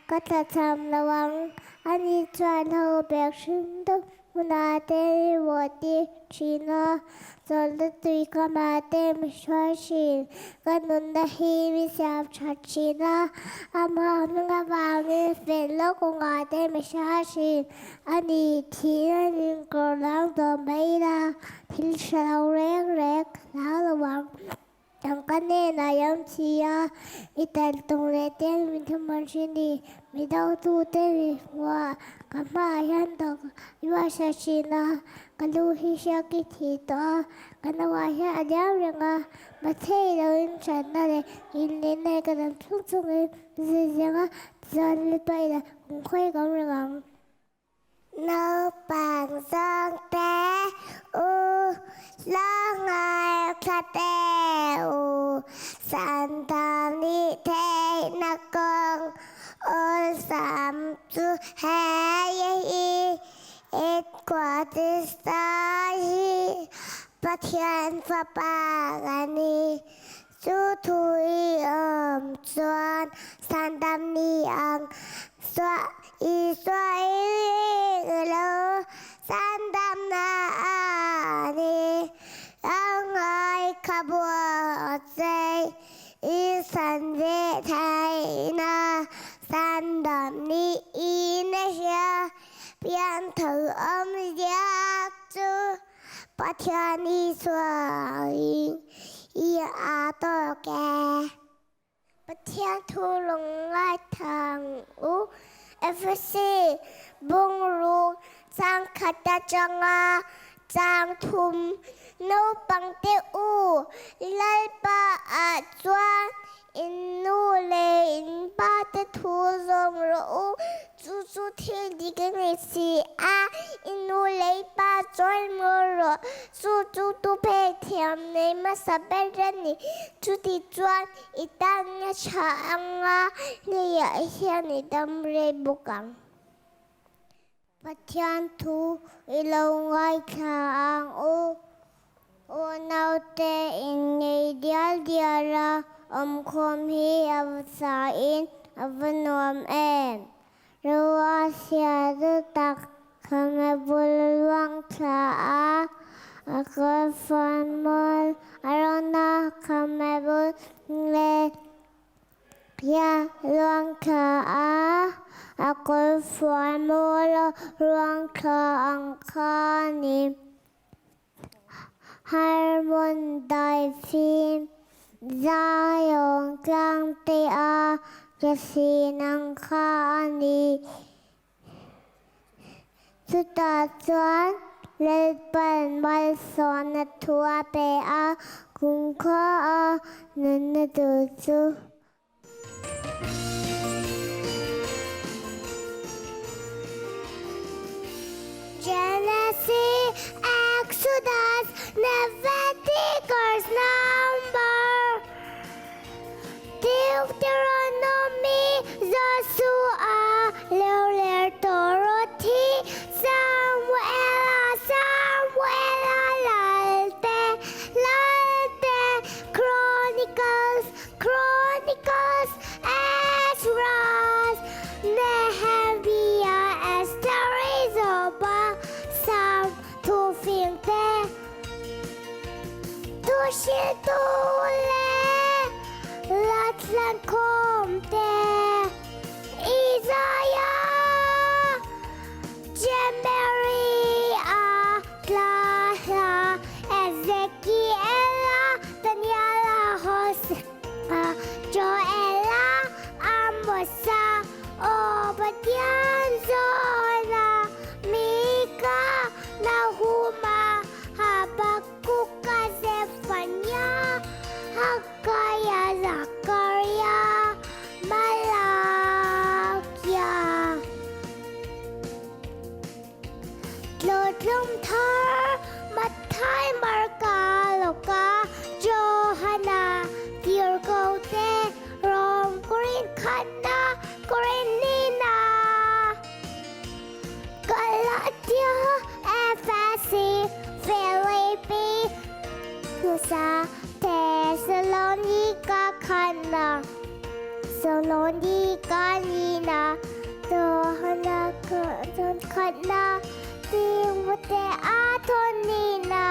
ka tlachham lo ang. Ani chuan ho bek hrim deuh hmunah te mi bawh tir thin a, chawlhna tui kamah te mi hruai thin. Ka nunna hi mi siam tha thin a, amah hming avangin fel lo kawngah te mi hruai thin. A ni, thihna inkawr lang tawh mai ila, thil hre lo reng reng ka hlau lo ang. Tangka nen a yam chi a, i tel tung leh te min thuhmun hrin ni, mi dotu te mi hmuh ka hmaah hian dawk i uaisa thin a, ka lu hi hriak i thi tawh a, ka nauah hian a liam reng a, mathei loin hranna leh inlehna hi ka dam chung chungin zui zeng a, tichuan lalpa ila kumkhawi ka awm reng ang. Naupang zawngte u, hlawhngai thla te u, Santa nih theihna kawng awlsam chu hei hi, Headquarters-a hi Pathian fapa ka ni. Chu thu i awm chuan Sandam ni ang suah Isua i ring lo Sandam na a ni A ngai kha buatsaih i san ve theihna Sandam ni in a hria Pianthar awmzia chu Pathian Isua in i a tawk e. Pathian thu lung ngaithla ang u. Efesi bungruk changkhat atanga chang thum naupang te u Lalpa ah chuan in nu leh in pa te thu zawm rawh u. Chu chu thil dik a ni si a, i nu leh i pa chawi maw rawh, chu chu tu phei thiam nei hmasa ber a ni. Chuti chuan i tanna tha anga hleiah hian i dam rei bawk ang. Pathian thu i lo ngaithla ang u. Unaute innei dial dial a awmkhawm hi a va sain a va nuam em? Roasia chu tak khame bul luang thla a, a kawrfuan mawl a rawn a, khame bul leh Hia luang thla a, a kawrfuan mawl a ruang thla ang kha a ni. Harmon daifim Zion tlangte a ke sin ang kha a ni. Chutah chuan Lalpan malsawmna thu a pe a, kumkhua a nunna tur chu. Genesis, Exodus, Leviticus, Number, Deuteronomy, Joshua, Leu Dorothy, Samuela, Samuela, Lalte, Lalte, Chronicles, Chronicles, Ezra, Nehemiah, Esther, Joba, Psalm, Thufing te, Thuhriltu le Latlankhawm te, Isaiah, Jemeriah, Tla, Ezekiela, Daniela, Hosea, Joela, Amosa, Obadiah, Zona, Mika, Nahuma, Habakuka, Zephaniah, Haggai, Zachariah, Malakia. Tlawtlung thar Matthai, Marka, Luka, Johana, Tirhkoh te, Rom, Korin khatna, Korin nina, Galatia, Efesi, Philippi, Thusa, Thessalonika khatna. Lawni ka ni na, Johana thawn khat na, Timote a thawn ni na.